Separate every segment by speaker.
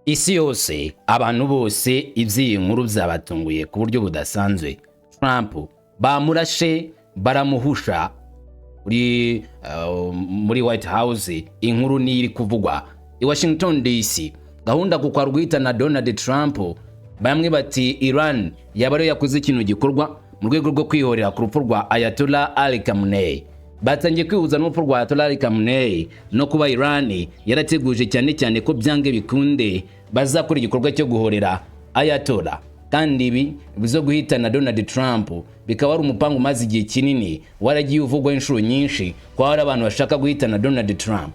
Speaker 1: Isi yose, abantu bose, iby'iyi nkuru byabatunguye ku buryo budasanzwe. Trump bamurashe, baramuhusha muri White House. Inkuru niyo iri kuvugwa i Washington DC. Gahunda ku kwa rwitana Donald Trump, bamwe bati Iran yaba ariyo yakoze ikintu gikorwa mu rwego rwo kwihorera ku rupfu rwa Ayatollah Ali Khamenei. Batangiye kwihuza n'urupfu rwa Ayatollah Ali Khamenei no kuba Iran yarateguje cyane cyane ko byange bikunde bazakora igikorwa cyo guhorera Ayatollah, kandi ibi bizo guhitana Donald Trump bikaba ari umupango umaze igihe kinini waragiye uvugwa inshuro nyinshi ko hari abantu bashaka guhitana Donald Trump.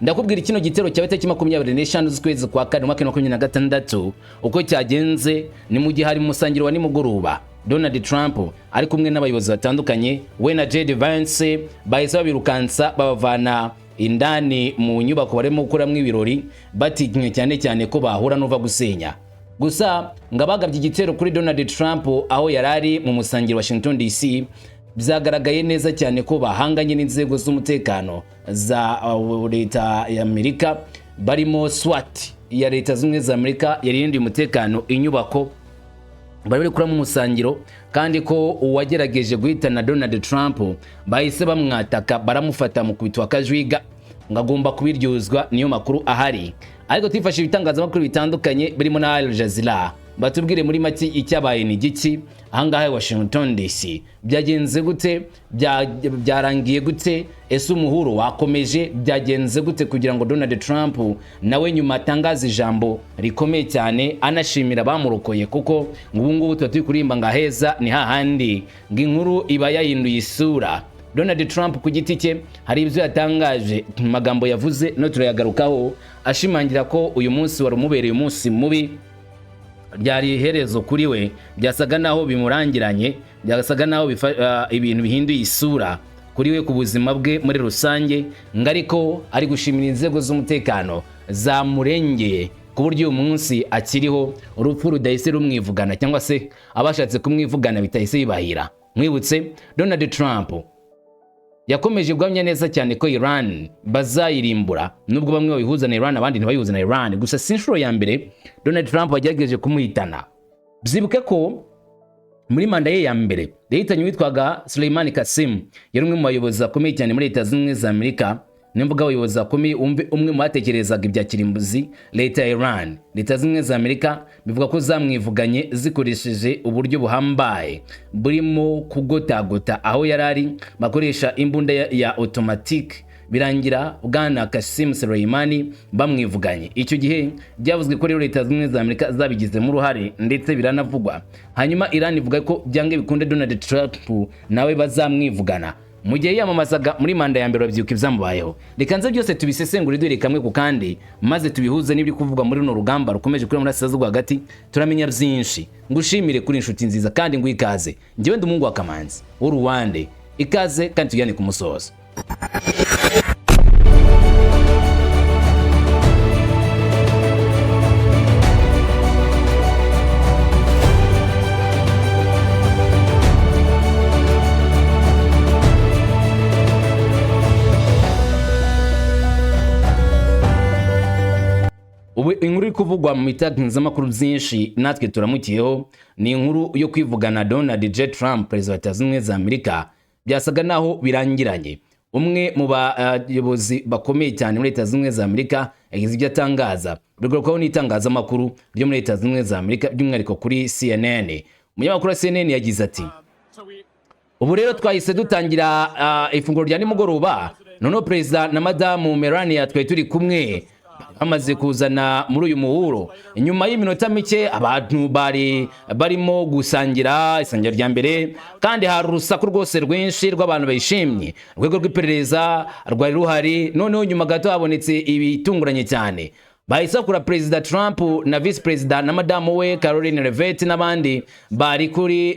Speaker 1: Ndakubwira kino gitero cya tariki 25 z'ukwezi kwa kane, umwaka wa 2026, uko cyagenze. Ni mu gihe hari musangiro wa nimugoroba, Donald Trump ari kumwe n'abayobozi batandukanye, we na JD Vance bahise babirukansa, babavana indani mu nyubako barimo gukoramo ibirori, batinye cyane cyane ko bahura n'uva gusenya. Gusa ngo abagabye igitero kuri Donald Trump aho yari ari mu musangiro Washington DC, byagaragaye neza cyane ko bahanganye n'inzego z'umutekano za leta ya Amerika, barimo SWAT ya Leta Zunze za Amerika yarindiye umutekano inyubako bari bari kuramo umusangiro, kandi ko uwagerageje guhitana Donald Trump bahise bamwataka, baramufata mu kubitwa akajwiga, ngo agomba kubiryozwa. Niyo makuru ahari, ariko twifashishije ibitangazamakuru bitandukanye birimo na Al Jazeera, batubwire muri make icyabaye ni giki ahangaha i Washington DC. Byagenze gute? Byarangiye gute? Ese umuhuro wakomeje? Byagenze gute kugira ngo Donald Trump nawe nyuma atangaze ijambo rikomeye cyane anashimira abamurokoye? Kuko ubu ngubu tuba turi kuririmba ngo aheza ni hahandi, ngo inkuru iba yahinduye isura. Donald Trump ku giti cye hari ibyo yatangaje mu magambo yavuze, no turayagarukaho, ashimangira ko uyu munsi wari umubereye umunsi mubi, ryari iherezo kuri we, byasaga naho bimurangiranye, byasaga naho ibintu bihinduye isura kuri we, ku buzima bwe muri rusange, ngo ariko ari gushimira inzego z'umutekano zamurengeye ku buryo uyu munsi akiriho, urupfu rudahise rumwivugana, cyangwa se abashatse kumwivugana bitahise bibahira. Mwibutse, Donald Trump yakomeje guhamya neza cyane ko Iran bazayirimbura, nubwo bamwe babihuza na Iran, abandi ntibabihuza na Iran. Gusa si inshuro ya mbere Donald Trump wagerageje kumuhitana. Byibuke ko muri manda ye ya mbere yahitanye uwitwaga Suleiman Qasim, yari umwe mu bayobozi bakomeye cyane muri Leta Zunze Ubumwe za Amerika. Nimvuga abayobozi bakomeye, umve umwe mu batekerezaga ibya kirimbuzi leta ya Iran, Leta Zunze Ubumwe za Amerika bivuga ko zamwivuganye zikoresheje uburyo buhambaye burimo kugotagota aho yari ari, bakoresha imbunda ya automatique, birangira bwana Qasim Soleimani bamwivuganye. Icyo gihe byavuzwe ko rero Leta Zunze Ubumwe za Amerika zabigizemo uruhare, ndetse biranavugwa. Hanyuma Iran ivuga ko byange bikunde Donald Trump nawe bazamwivugana mu gihe yiyamamazaga muri manda ya mbere. Urabyibuka ibyamubayeho. Reka nze byose tubisesengure duhere kamwe ku kandi, maze tubihuze n'ibiri kuvugwa muri runo rugamba rukomeje kuri Murasirazuba hagati, turamenya byinshi. Ngushimire kuri inshuti nziza kandi ngo ikaze. Njyewe ndi umuhungu wa Kamanzi w'Uruwande. Ikaze kandi tujyane ku musozo. Ubu inkuru iri kuvugwa mu bitangazamakuru byinshi natwe turamukiyeho ni inkuru yo kwivugana Donald J Trump, perezida wa Leta Zunze Ubumwe za Amerika. Byasaga naho birangiranye. Umwe mu bayobozi bakomeye cyane muri Leta Zunze Ubumwe za Amerika yagize ibyo atangaza, bigarukwaho n'itangazamakuru ryo muri Leta Zunze Ubumwe za Amerika, by'umwihariko kuri CNN. Umunyamakuru wa CNN yagize ati: "Ubu rero twahise dutangira ifunguro rya nimugoroba. Noneho perezida na madamu Melania twari turi kumwe bamaze kuzana muri uyu muhuro. Nyuma y'iminota mike abantu bari barimo gusangira isangira rya mbere, kandi hari urusaku rwose rwinshi rw'abantu bayishimye. Urwego rw'iperereza rwari ruhari. Noneho nyuma gato habonetse ibitunguranye cyane. Bahise bakura perezida Trump na visi perezida na madamu we Caroline Levitt n'abandi bari kuri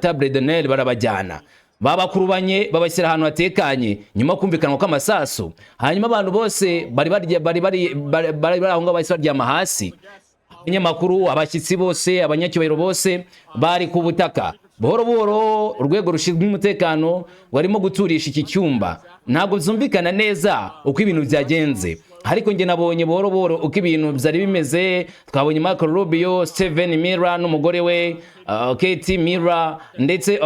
Speaker 1: table d'honneur, barabajyana, babakurubanye, babashyira ahantu hatekanye nyuma yo kumvikanwa kw'amasasu. Hanyuma abantu bose bari bari bari bari aho ngaho bahise baryama hasi. Abanyamakuru, abashyitsi bose, abanyacyubahiro bose bari ku butaka. Buhoro buhoro urwego rushinzwe umutekano rwarimo guturisha iki cyumba. Ntabwo byumvikana neza uko ibintu byagenze, ariko njye nabonye buhoro buhoro uko ibintu byari bimeze. Twabonye Marco Rubio, Steven Miller n'umugore we Katie Miller, ndetse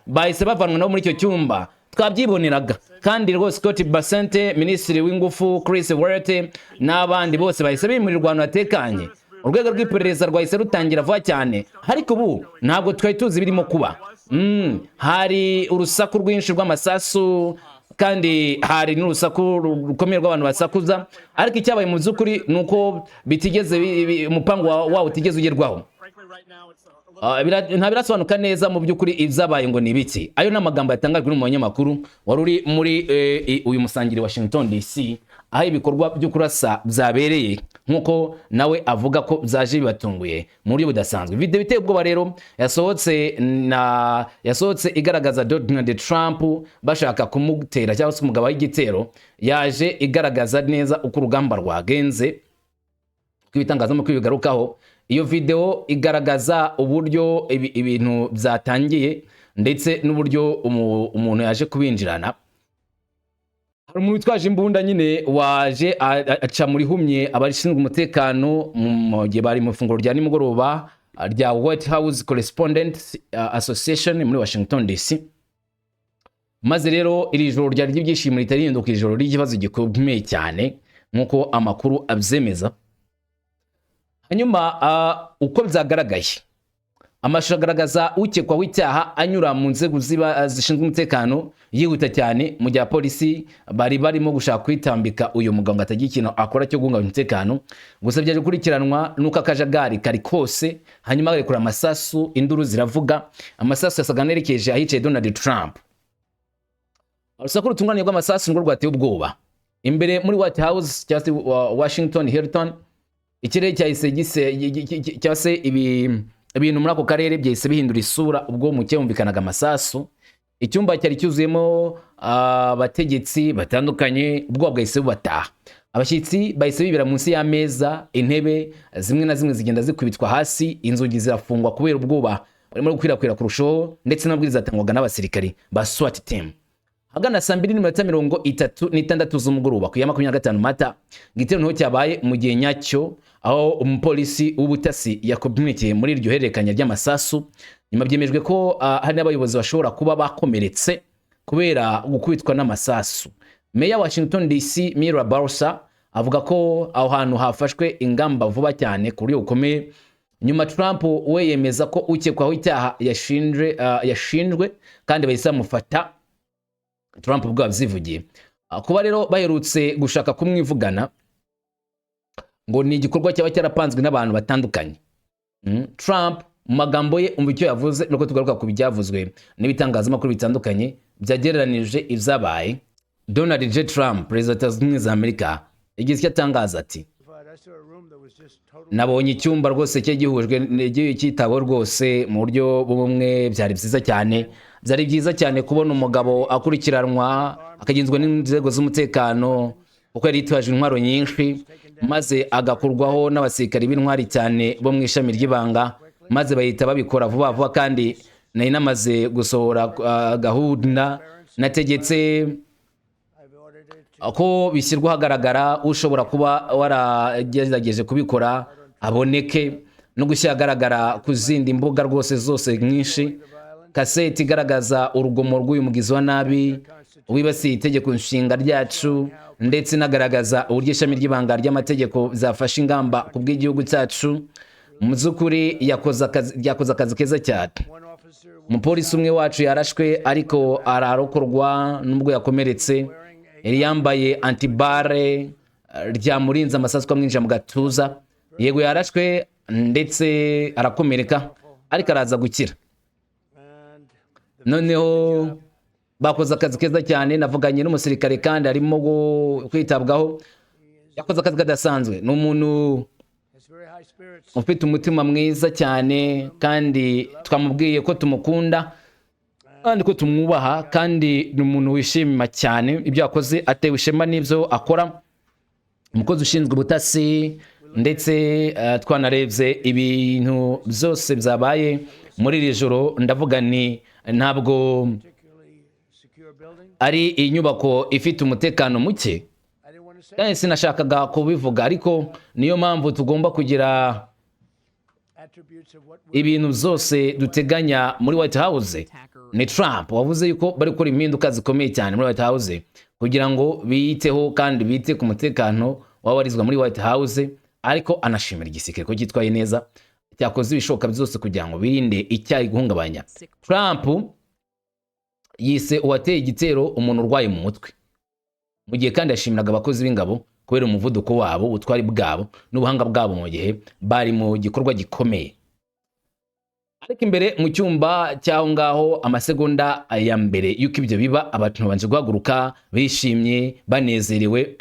Speaker 1: bahise bavanwa nabo muri icyo cyumba, twabyiboneraga. Kandi rwose Scott Bessent, minisitiri w'ingufu Chris Wright n'abandi bose bahise bimurirwa ahantu hatekanye. Urwego rw'iperereza rwahise rutangira vuba cyane, ariko ubu ntabwo twari tuzi ibirimo kuba. Hari urusaku rwinshi rw'amasasu kandi hari n'urusaku rukomeye rw'abantu basakuza, ariko icyabaye mu by'ukuri ni uko bitigeze umupango wawo utigeze ugerwaho. Nta birasobanuka neza mu by'ukuri ibyabaye ngo ni ibiki. Ayo ni amagambo yatangajwe n'umunyamakuru wari uri muri uyu musangiro Washington DC, aho ibikorwa byo kurasa byabereye, nk'uko nawe avuga ko byaje bibatunguye mu buryo budasanzwe. Video iteye ubwoba rero yasohotse igaragaza Donald Trump bashaka kumutera cyangwa se umugabo w'igitero, yaje igaragaza neza uko urugamba rwagenze, uko ibitangazamakuru bigarukaho. Iyo video igaragaza uburyo ibintu byatangiye ndetse n'uburyo umuntu yaje kubinjirana. Hari umuntu witwaje imbunda nyine waje aca muri humye abashinzwe umutekano mu gihe bari mu ifunguro rya nimugoroba rya White House Correspondents Association muri Washington DC. Maze rero iri joro ryari ry'ibyishimo rihita rihinduka ijoro ry'ikibazo gikomeye cyane, nk'uko amakuru abyemeza. Hanyuma uko byagaragaye, amashusho agaragaza ukekwaho icyaha anyura mu nzego ziba zishinzwe umutekano yihuta cyane, mu gihe abapolisi bari barimo gushaka kwitambika uyu mugabo ngo atagira ikintu akora cyo guhungabanya umutekano. Gusa byaje gukurikiranwa n'uko akajagari kari kose, hanyuma barekura amasasu, induru ziravuga. Amasasu yasaga n'erekeje ahicaye Donald Trump. Urusaku rutunganye rw'amasasu nirwo rwateye ubwoba imbere muri White House cyangwa se Washington Hilton. Ikirere cyahise gise cyangwa se ibintu muri ako karere byahise bihindura isura ubwo mu cyumvikanaga amasasu. Icyumba cyari cyuzuyemo abategetsi batandukanye, ubwoba bwahise bubataha. Abashyitsi bahise bibera munsi y'ameza, intebe zimwe na zimwe zigenda zikubitwa hasi, inzugi zirafungwa kubera ubwoba burimo gukwirakwira kurushaho, ndetse n'amabwiriza atangwaga n'abasirikari ba SWAT team. Ahagana saa 2:36 z'umugoroba ku ya 25 Mata, igitero niho cyabaye mu gihe nyacyo, aho umupolisi w'ubutasi yakomerekeye muri iryo hererekanya ry'amasasu. Nyuma byemejwe ko hari n'abayobozi bashobora kuba bakomeretse kubera gukubitwa n'amasasu. Meya Washington DC Mira Bowser avuga ko aho hantu hafashwe ingamba vuba cyane ku buryo bukomeye. Nyuma Trump we yemeza ko ukekwaho icyaha yashinjwe kandi bahise bamufata. Trump ubwo yabyivugiye. Kuba rero baherutse gushaka kumwivugana ngo ni igikorwa cyaba cyarapanzwe n'abantu batandukanye. Trump mu magambo ye, umva icyo yavuze, nuko tugaruka ku byavuzwe n'ibitangazamakuru bitandukanye byagereranije ibyabaye. Donald J Trump, perezida wa Leta Zunze Ubumwe za Amerika, yagize icyo atangaza ati: "Nabonye icyumba rwose cye gihujwe cyitaweho rwose mu buryo bumwe. Byari byiza cyane, byari byiza cyane kubona umugabo akurikiranwa akagenzwa n'inzego z'umutekano, kuko yari yitwaje intwaro nyinshi, maze agakurwaho n'abasirikari b'intwari cyane bo mu ishami ry'ibanga, maze bahita babikora vuba vuba. Kandi nari namaze gusohora gahunda, nategetse ko bishyirwa ahagaragara, ushobora kuba waragerageje kubikora aboneke, no gushyira ahagaragara ku zindi mbuga rwose zose nyinshi kaseti igaragaza urugomo rw'uyu mugizi wa nabi wibasiye itegeko nshinga ryacu, ndetse inagaragaza uburyo ishami ry'ibanga ry'amategeko zafashe ingamba ku bw'igihugu cyacu. Mu by'ukuri yakoze akazi keza cyane. Umupolisi umwe wacu yarashwe, ariko ararokorwa nubwo yakomeretse. Yari yambaye anti-balle ryamurinze amasasu amwinjira mu gatuza. Yego, yarashwe ndetse arakomereka, ariko araza gukira. Noneho bakoze akazi keza cyane. Navuganye n'umusirikare kandi arimo kwitabwaho. Yakoze akazi kadasanzwe. Ni umuntu ufite umutima mwiza cyane, kandi twamubwiye ko tumukunda kandi ko tumwubaha, kandi ni umuntu wishima cyane ibyo yakoze, atewe ishema n'ibyo akora." Umukozi ushinzwe ubutasi, ndetse twanarebye ibintu byose byabaye. Muri iri joro ndavuga ni ntabwo
Speaker 2: particularly secure building.
Speaker 1: ari inyubako ifite umutekano muke.
Speaker 2: I didn't want to say
Speaker 1: Kandi sinashakaga kubivuga, ariko niyo mpamvu tugomba kugira
Speaker 2: attributes of what we
Speaker 1: ibintu byose duteganya muri White House. Ni Trump wavuze yuko bari gukora impinduka zikomeye cyane muri White House kugira ngo biyiteho kandi bite ku mutekano w'abarizwa muri White House, ariko anashimira igisirikare ko cyitwaye neza, cyakoze ibishoboka byose kugira ngo birinde icyari guhungabanya. Trump yise uwateye igitero umuntu urwaye mu mutwe, mu gihe kandi yashimiraga abakozi b'ingabo kubera umuvuduko wabo, ubutwari bwabo n'ubuhanga bwabo mu gihe bari mu gikorwa gikomeye. Ariko imbere mu cyumba cy'aho ngaho, amasegonda ya mbere y'uko ibyo biba, abantu babanje guhaguruka bishimye, banezerewe.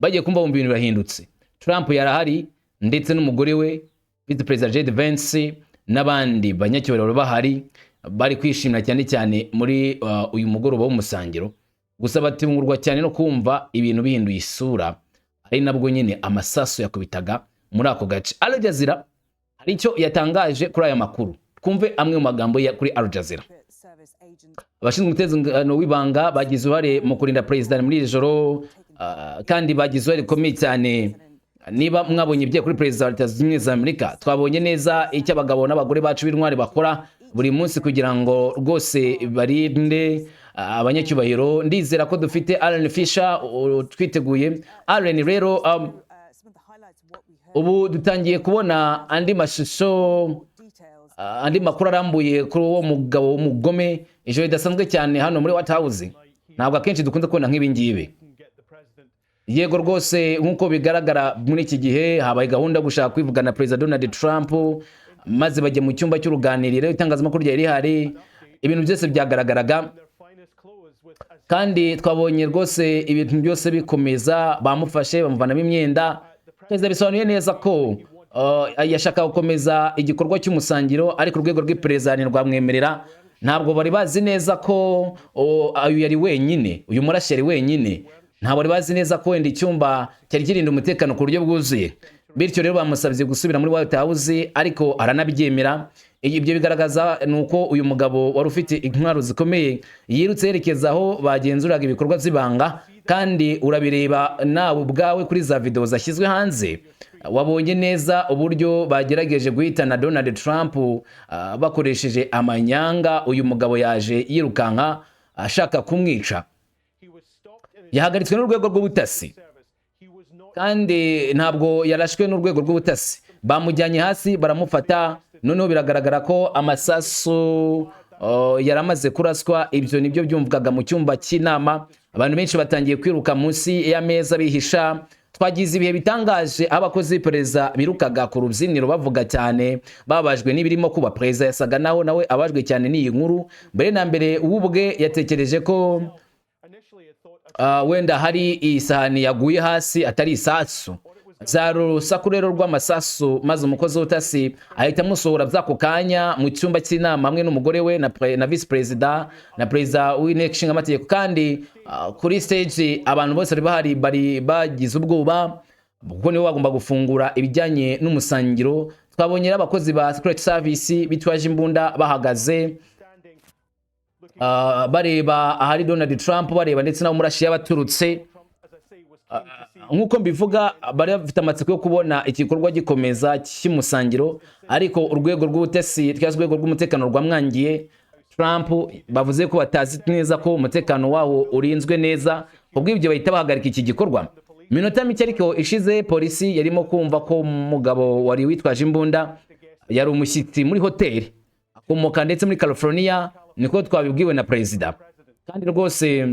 Speaker 1: Bagiye kumva bumva ibintu birahindutse. Trump yarahari ndetse n'umugore we, Visi Perezida JD Vance, n'abandi banyacyubahiro bahari, bari kwishimira cyane cyane muri uyu mugoroba w'umusangiro. Gusa batungurwa cyane no kumva ibintu bihinduye isura, ari nabwo nyine amasasu yakubitaga muri ako gace. Al Jazeera hari icyo yatangaje kuri aya makuru. Twumve amwe mu magambo ya kuri Al Jazeera.
Speaker 3: Service agent
Speaker 1: Abashinzwe umutekano w'ibanga bagize uruhare mu kurinda perezida muri iri joro, kandi bagize uruhare rukomeye cyane. Niba mwabonye ibyaye kuri perezida wa Leta Zunze Ubumwe za Amerika, twabonye neza icyo abagabo n'abagore bacu b'intwari bakora buri munsi kugira ngo rwose barinde abanyacyubahiro. Ndizera ko dufite Alan Fisher twiteguye. Alan rero,
Speaker 3: some of the highlights of what we heard,
Speaker 1: ubu dutangiye kubona andi mashusho,
Speaker 3: details.
Speaker 1: Andi makuru arambuye kuri uwo mugabo w'umugome. Ijoro ridasanzwe cyane hano muri White House, ntabwo akenshi dukunze kubona nk'ibi ngibi. Yego rwose, nk'uko bigaragara muri iki gihe habaye gahunda yo gushaka kwivugana Perezida Donald Trump, maze bajya mu cyumba cy'uruganiriro. Itangazamakuru ryari rihari, ibintu byose byagaragaraga, kandi twabonye rwose ibintu byose bikomeza. Bamufashe, bamuvanamo imyenda. Perezida bisobanuye neza ko yashaka gukomeza igikorwa cy'umusangiro, ariko urwego rw'iperereza ntirwamwemerera. Ntabwo bari bazi neza ko uyu yari wenyine, uyu murashi yari wenyine. Ntabwo bari bazi neza ko wenda icyumba cyari kirinda umutekano ku buryo bwuzuye. Bityo rero bamusabye gusubira muri White House, ariko aranabyemera. Ibyo bigaragaza ni uko uyu mugabo wari ufite intwaro zikomeye yirutse yerekeza aho bagenzuraga ibikorwa by'ibanga, kandi urabireba nawe ubwawe kuri za videwo zashyizwe hanze. Wabonye neza uburyo bagerageje guhitana Donald Trump bakoresheje amanyanga. Uyu mugabo yaje yirukanka ashaka kumwica, yahagaritswe n'urwego rw'ubutasi, kandi ntabwo yarashwe n'urwego rw'ubutasi. Bamujyanye hasi baramufata. Noneho biragaragara ko amasasu yaramaze kuraswa. Ibyo nibyo byumvwaga mu cyumba cy'inama. Abantu benshi batangiye kwiruka munsi y'ameza bihisha. Twagize ibihe bitangaje aho abakozi b'iperereza birukaga ku rubyiniro bavuga cyane, babajwe n'ibirimo kuba. Perezida yasaga naho nawe abajwe cyane n'iyi nkuru. Mbere na mbere we ubwe yatekereje ko wenda hari isahani yaguye hasi, atari isasu. Zari urusaku rero rw'amasasu, maze umukozi w'ubutasi ahita amusohora by'ako kanya mu cyumba cy'inama hamwe n'umugore we na visi perezida na perezida w'inteko ishinga amategeko. Kandi kuri stage abantu bose bari bahari bari bagize ubwoba, kuko nibo bagomba gufungura ibijyanye n'umusangiro. Twabonye rero abakozi ba Secret Service bitwaje imbunda bahagaze, bareba ahari Donald Trump, bareba ndetse n'aho umurashi yabaturutse. Nk'uko mbivuga, bari bafite amatsiko yo kubona igikorwa gikomeza cy'umusangiro, ariko urwego rw'ubutasi cyangwa se urwego rw'umutekano rwamwangiye. Trump bavuze ko batazi neza ko umutekano wawo urinzwe neza, kubw'ibyo bahita bahagarika iki gikorwa. Minota mike ariko ishize, polisi yarimo kumva ko umugabo wari witwaje imbunda yari umushyitsi muri hoteli, akomoka ndetse muri California, niko twabibwiwe na perezida. Kandi rwose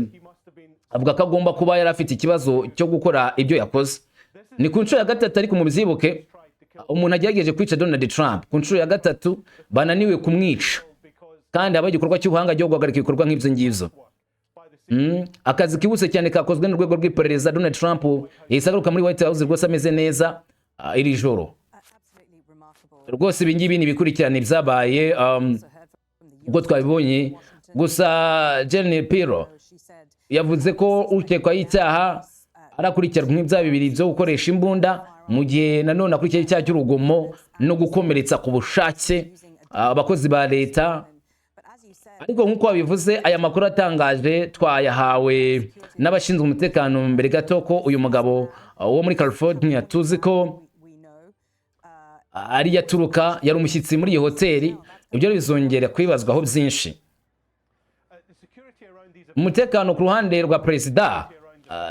Speaker 1: avuga ko agomba kuba yari afite ikibazo cyo gukora ibyo yakoze. Ni ku nshuro ya gatatu, ariko mubyibuke, umuntu agerageje kwica Donald Trump ku nshuro ya gatatu, bananiwe kumwica, kandi haba igikorwa cy'ubuhanga cyo guhagarika ibikorwa nk'ibyo ngibyo. Akazi kihuse cyane kakozwe n'urwego rw'iperereza. Donald Trump yahise agaruka muri White House rwose ameze neza iri joro.
Speaker 3: Absolutely remarkable.
Speaker 1: Rwose ibi ngibi ni ibikurikirane byabaye
Speaker 3: Also heard from the
Speaker 1: ubwo twabibonye. Gusa Jenny Pirro
Speaker 3: She said
Speaker 1: yavuze ko ukekwaho icyaha arakurikiranwa nk'ibyaha bibiri byo gukoresha imbunda, mu gihe nanone akurikiyeho icyaha cy'urugomo no gukomeretsa ku bushake.
Speaker 3: using a
Speaker 1: abakozi ba leta. Ariko nk'uko wabivuze, aya makuru atangaje twayahawe n'abashinzwe umutekano mbere gato ko uyu mugabo wo muri California, tuzi ko ari yaturuka, yari umushyitsi muri iyi hoteli. Ibyo bizongera kwibazwaho byinshi. Umutekano ku ruhande rwa perezida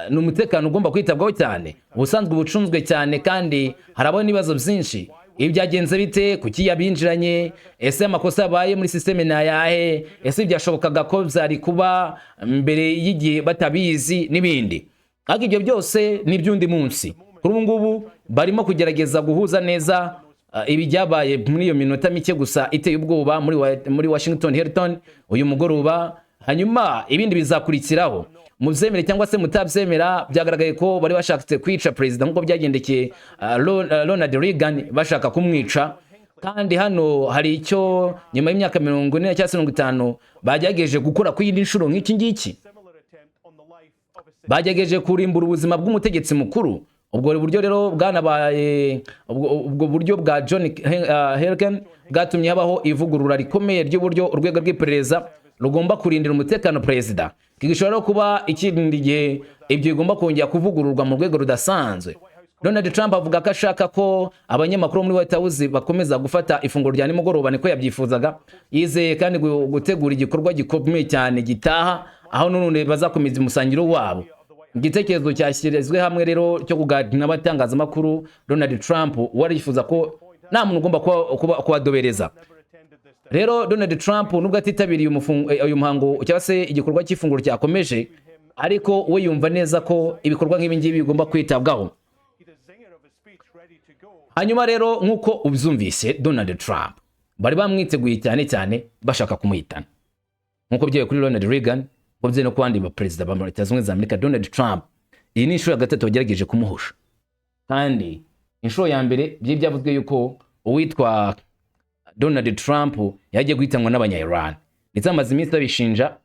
Speaker 1: ni umutekano ugomba kwitabwaho cyane, ubusanzwe ubucunzwe cyane, kandi harabaho n'ibibazo byinshi. Ibi byagenze bite? Kuki yabinjiranye? Ese amakosa yabaye muri système ni ayahe? Ese byashobokaga ko byari kuba mbere y'igihe batabizi n'ibindi? Ariko ibyo byose ni iby'undi munsi. Kuri ubu ngubu barimo kugerageza guhuza neza ibi byabaye muri iyo minota mike gusa iteye ubwoba muri Washington Hilton uyu mugoroba, hanyuma ibindi bizakurikiraho, mubyemere cyangwa se mutabyemera. Byagaragaye ko bari bashatse kwica perezida nk'uko byagendekeye Ronald Reagan, bashaka kumwica. Kandi hano hari icyo nyuma y'imyaka 40 cyangwa se 50 bagerageje gukora ku yindi nshuro nk'iki ngiki, bagerageje kurimbura ubuzima bw'umutegetsi mukuru. Ubwo buryo rero bwanabaye ubwo buryo bwa John Helgen bwatumye habaho ivugurura rikomeye ry'uburyo urwego rw'iperereza rugomba kurindira umutekano perezida. Iki gishobora no kuba ikindi gihe ibyo bigomba kongera kuvugururwa mu rwego rudasanzwe. Donald Trump avuga ko ashaka ko abanyamakuru muri White House bakomeza gufata ifunguro rya nimugoroba, niko yabyifuzaga. Yizeye kandi gutegura igikorwa gikomeye cyane gitaha, aho none bazakomeza umusangiro wabo. Igitekerezo cyashyirizwe hamwe rero cyo kuganira n'abatangazamakuru, Donald Trump warifuza ko nta muntu ugomba kubadobereza. Rero Donald Trump, nubwo atitabiriye uyu muhango cyangwa se igikorwa cy'ifunguro cyakomeje, ariko we yumva neza ko ibikorwa nk'ibi ngibi bigomba kwitabwaho. Hanyuma rero, nk'uko ubyumvise, Donald Trump bari bamwiteguye cyane cyane, bashaka kumuhitana nk'uko byabaye kuri Ronald Reagan, nk'uko byabaye no ku bandi baperezida ba Leta Zunze Ubumwe za Amerika. Donald Trump iyi ni inshuro ya gatatu bagerageje kumuhusha, kandi inshuro ya mbere byari byavuzwe yuko uwitwa Donald Trump yagiye guhitanwa n'abanya-Iran, ndetse amaze iminsi babishinja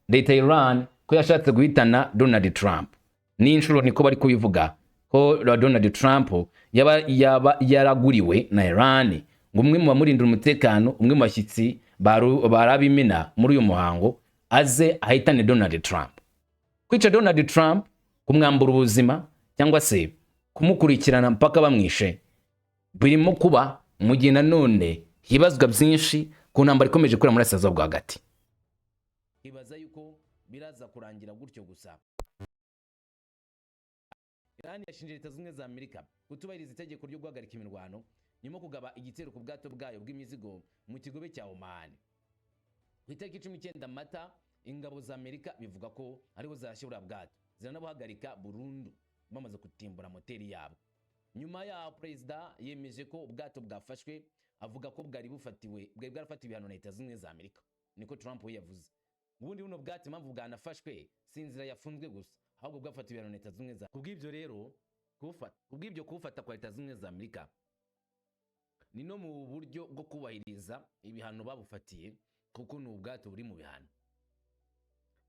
Speaker 1: leta ya Iran ko yashatse guhitana Donald Trump. N'inshuro niko bari kubivuga ko Donald Trump yaba yaraguriwe na Iran ngo umwe mu bamurindira umutekano, umwe mu bashyitsi barabimena muri uyu muhango, aze ahitane Donald Trump. Kwica Donald Trump, kumwambura ubuzima cyangwa se kumukurikirana mpaka bamwishe, birimo kuba mu gihe nanone hibazwa byinshi ku ntambara ikomeje kubera muri Burasirazuba bwo hagati. Hibaza yuko biraza kurangira gutyo gusa. Iran yashinje Leta Zunze Ubumwe za Amerika kutubahiriza itegeko ryo guhagarika imirwano nyuma yo kugaba igitero ku bwato bwayo bw'imizigo mu kigobe cya Oman ku itariki 19 Mata. Ingabo za Amerika bivuga ko ariho zarashe buriya bwato, ziranabuhagarika burundu bamaze gutimbura moteri yabo. Nyuma yaho perezida yemeje ko ubwato bwafashwe, avuga ko bwari bwarafatiwe ibihano na Leta Zunze Ubumwe za Amerika. Niko Trump we yavuze. Ubundi buno bwato, impamvu bwanafashwe, si inzira yafunzwe gusa, ahubwo bwafatiwe ibihano na Leta Zunze Ubumwe za. Kubw'ibyo rero kubw'ibyo kuwufata kwa Leta Zunze Ubumwe za Amerika ni no mu buryo bwo kubahiriza ibihano babufatiye, kuko ni ubwato buri mu bihano.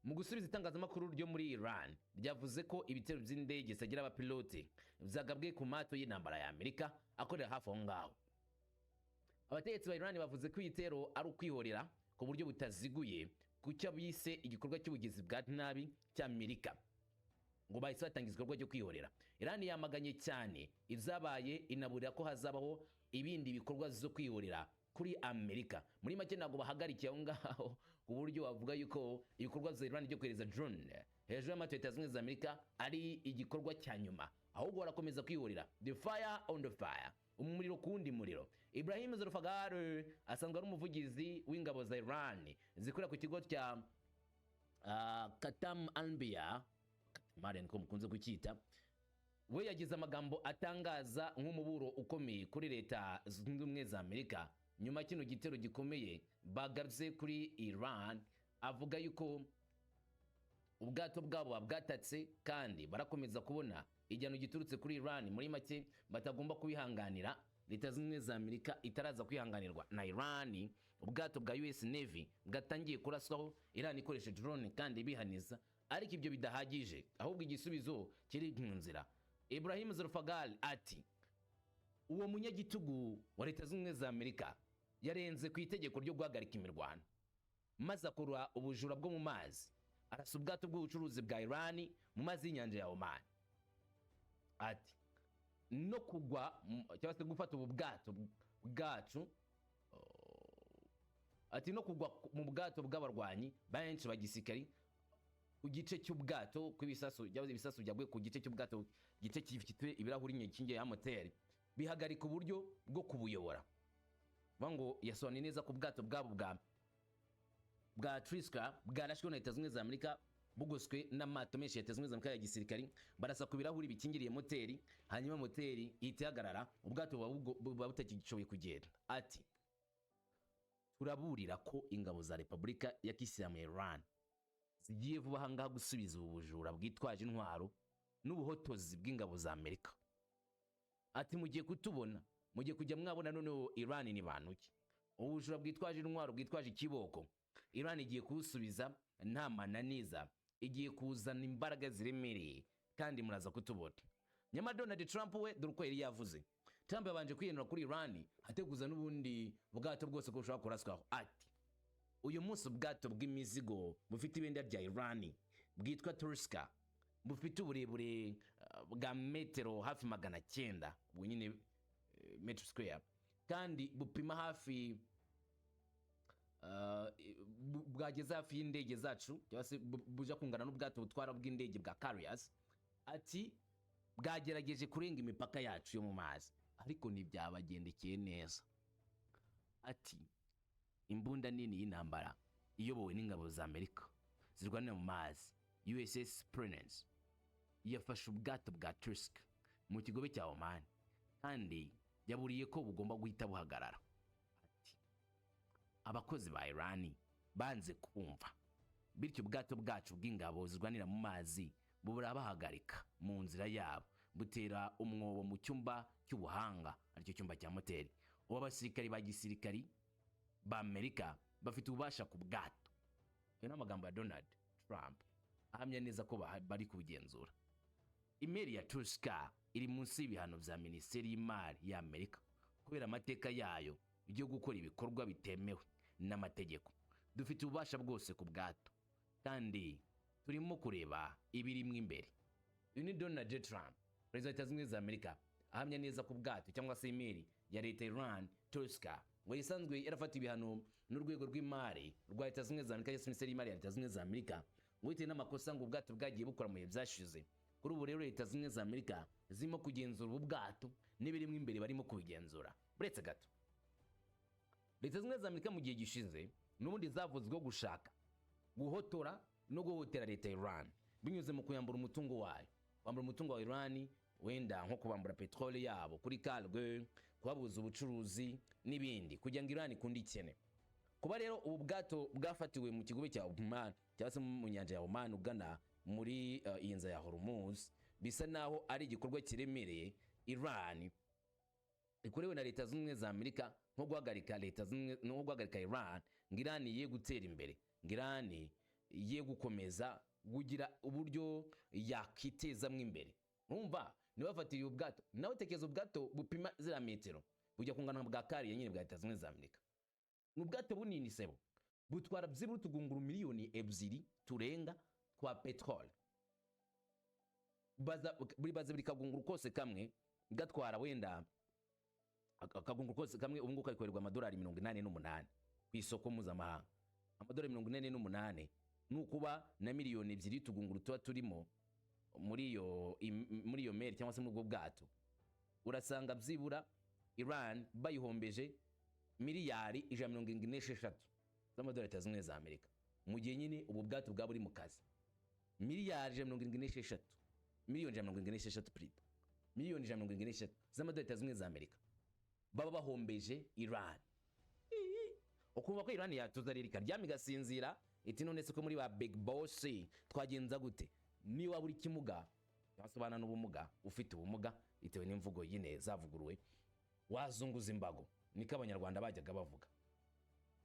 Speaker 1: Mu gusubiza, itangazamakuru ryo muri Iran ryavuze ko ibitero by'indege zitagira abapilote byagabwe ku mato y'intambara ya Amerika akorera hafi aho ngaho. Abategetsi ba Iran bavuze ko ibitero ari ukwihorera ku buryo butaziguye ku cyo bise igikorwa cy'ubugizi bwa nabi cy'Amerika, ngo bahise batangiza igikorwa cyo kwihorera. Iran yamaganye cyane ibyabaye, inaburira ko hazabaho ibindi bikorwa zo kwihorera kuri Amerika. Muri make, ntabwo bahagarikiye aho ngaho, ku buryo bavuga yuko ibikorwa bya Iran byo kohereza drone hejuru y'amato ya Leta Zunze Ubumwe za Amerika ari igikorwa cya nyuma, ahubwo barakomeza kwihorera, the fire on the fire, umuriro ku wundi muriro. Ibrahim Zolfaghar asanzwe ari umuvugizi w'ingabo za Iran zikorera ku kigo cya Katam Anbiya, Katamariya niko mukunze kucyita. We yagize amagambo atangaza nk'umuburo ukomeye kuri Leta Zunze Ubumwe za Amerika nyuma kino gitero gikomeye bagabye kuri Iran, avuga yuko ubwato bwabo bwatatse kandi barakomeza kubona igihano giturutse kuri Iran. Muri make, batagomba kubihanganira. Leta Zunze Ubumwe za Amerika itaraza kwihanganirwa na Iran. Ubwato bwa US Navy bwatangiye kuraswaho, Iran ikoresha drone kandi bihaniza, ariko ibyo bidahagije, ahubwo igisubizo kiri mu nzira. Ibrahim Zolfaghar ati: "Uwo munyagitugu wa Leta Zunze Ubumwe za Amerika Yarenze ku itegeko ryo guhagarika imirwano, maze akora ubujura bwo mu mazi, arasa ubwato bw'ubucuruzi bwa Iran mu mazi y'inyanja ya Oman. Ati no kugwa cyangwa se gufata ubu bwato bwacu, ati no kugwa mu bwato bw'abarwanyi benshi ba gisirikari ku gice cy'ubwato kw'ibisasu, cyangwa ibisasu byaguye ku gice cy'ubwato, igice gifite ibirahuri kingi ya moteri, bihagarika uburyo bwo kubuyobora. Bavuga ngo yasobanuye neza ko ubwato bwabo bwa Touska bwarashwe na Leta Zunze Ubumwe za Amerika, bugoswe n'amato menshi ya Leta Zunze Ubumwe za Amerika ya gisirikari, barasa ku birahuri bikingiriye moteri, hanyuma moteri ihita ihagarara, ubwato buba butagishoboye kugenda. Ati turaburira ko ingabo za Repubulika ya Kisilamu ya Iran zigiye vuba aha ngaha gusubiza ubu bujura bwitwaje intwaro n'ubuhotozi bw'ingabo za Amerika. Ati mugiye kutubona, mugiye kujya mwabona noneho Iran ni bantu ki. Ubujura bwitwaje intwaro, bwitwaje ikiboko, Iran igiye kuwusubiza nta mananiza, igiye kuzana imbaraga ziremereye kandi muraza kutubona. Nyamara Donald Trump we, dore uko yari yavuze. Trump yabanje kwiyenura kuri Iran, ateguza n'ubundi bwato bwose ko bushobora kuraswaho. Ati uyu munsi ubwato bw'imizigo bufite ibendera rya Iran bwitwa Touska, bufite uburebure bwa metero hafi 900, ubwo nyine metero square, kandi bupima hafi bwageze hafi y'indege zacu, cyangwa se buja kungana n'ubwato butwara bw'indege bwa carriers. Ati bwagerageje kurenga imipaka yacu yo mu mazi, ariko ntibyabagendekeye neza. Ati imbunda nini y'intambara iyobowe n'ingabo za Amerika zirwanira mu mazi, USS Prudence, yafashe ubwato bwa Touska mu kigobe cya Oman kandi yaburiye ko bugomba guhita buhagarara. Ati abakozi ba Iran banze kumva, bityo ubwato bwacu bw'ingabo zirwanira mu mazi burabahagarika mu nzira yabo, butera umwobo mu cyumba cy'ubuhanga, aricyo cyumba cya moteri. Ubu abasirikari ba gisirikari ba Amerika bafite ububasha ku bwato. Ayo ni amagambo ya Donald Trump, ahamya neza ko bari kubugenzura. Imeri ya Touska iri munsi y'ibihano bya Minisiteri y'Imari ya Amerika kubera amateka yayo byo gukora ibikorwa bitemewe n'amategeko. Dufite ububasha bwose ku bwato kandi turimo kureba ibirimo imbere. Uyu ni Donald J Trump, perezida wa Leta Zunze Ubumwe za Amerika, ahamya neza ko ubwato cyangwa se imeri ya leta Iran Touska, ngo isanzwe yarafata ibihano n'urwego rw'imari rwa Leta Zunze Ubumwe za Amerika cyangwa se Minisiteri y'Imari ya Leta Zunze Ubumwe za Amerika, ngo bitewe n'amakosa ngo ubwato bwagiye bukora mu bihe byashize. Kuri ubu rero Leta Zunze Ubumwe za Amerika zirimo kugenzura ubu bwato n'ibirimo imbere, barimo kubigenzura. Uretse gato, Leta Zunze Ubumwe za Amerika mu gihe gishize n'ubundi zavuzweho gushaka guhotora no guhohotera leta ya Iran binyuze mu kuyambura umutungo wayo, kwambura umutungo wa Iran, wenda nko kubambura peteroli yabo kuri cargo, kubabuza ubucuruzi n'ibindi, kugira ngo Iran ikunde ikene. Kuba rero ubu bwato bwafatiwe mu kigobe cya Oman cyangwa se mu nyanja ya Oman ugana muri iyi nza ya Hormuz, bisa naho ari igikorwa kiremereye Iran ikorewe na Leta Zunze Ubumwe za Amerika, nko guhagarika Leta Zunze, nko guhagarika Iran, ngo Iran ye gutera imbere, ngo Iran ye gukomeza kugira uburyo yakitezamo imbere. Urumva nibafatiriye ubwato, nawe tekereza ubwato bupima ziriya metero, bujya kungana bwa carrier nyine bwa Leta Zunze Ubumwe za Amerika. Ni ubwato bunini sebo, butwara byibura utugunguru miliyoni 2 turenga twa peteroli. Baza buri baza buri kagunguru kose kamwe gatwara wenda akagunguru kose kamwe ubu ngubu kari amadolari 88 ku isoko mpuzamahanga. Amadolari 88 ni ukuba na miliyoni 2 y'utugunguru tuba turimo muri iyo meri cyangwa se muri ubwo bwato, urasanga byibura Iran bayihombeje miliyari 176 z'amadolari Leta Zunze Ubumwe za Amerika, mu gihe nyine ubu bwato bwaba buri mu kazi. Miliyari 176, miliyoni 176 plutôt, miliyoni 176 z'amadolari Leta Zunze Ubumwe za Amerika baba bahombeje Iran. Ukumva ko Iran yatuza rero ikaryama igasinzira, iti none se ko muri ba big boss twagenza gute? Niba waba uri kimuga cyangwa se ubana n'ubumuga, ufite ubumuga, bitewe n'imvugo nyine zavuguruwe, wazunguza imbago. Niko Abanyarwanda bajyaga bavuga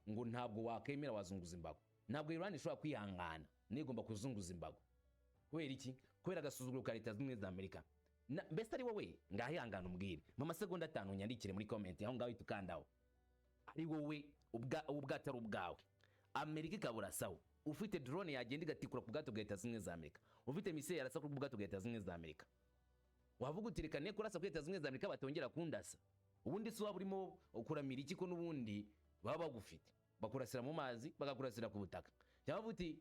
Speaker 1: ngo ntabwo wakemera, wazunguza imbago. Ntabwo Iran ishobora kwihangana, niyo igomba kuzunguza imbago. Kubera iki? Kubera agasuzuguro ka Leta Zunze Ubumwe za Amerika. Mbese ari wowe, ngahihangana umbwire mu masegonda 5, unyandikire muri comment aho ngaho, uhita ukandaho. Ari wowe ubwato ari ubwawe, Amerika ikaburasaho, ufite drone yagenda igatikura ku bwato bwa Leta Zunze Ubumwe za Amerika, ufite missile yarasa ku bwato bwa Leta Zunze Ubumwe za Amerika, wavuga uti: "Reka ne kurasa kuri Leta Zunze Ubumwe za Amerika, batongera kundasa." Ubundi si waba urimo kuramira iki, ko n'ubundi baba bagufite, bakurasira mu mazi, bakakurasira ku butaka? Cyangwa uvuga uti: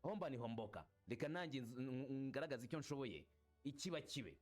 Speaker 1: "Homba ni homboka, reka nanjye ngaragaze icyo nshoboye, ikiba kibe."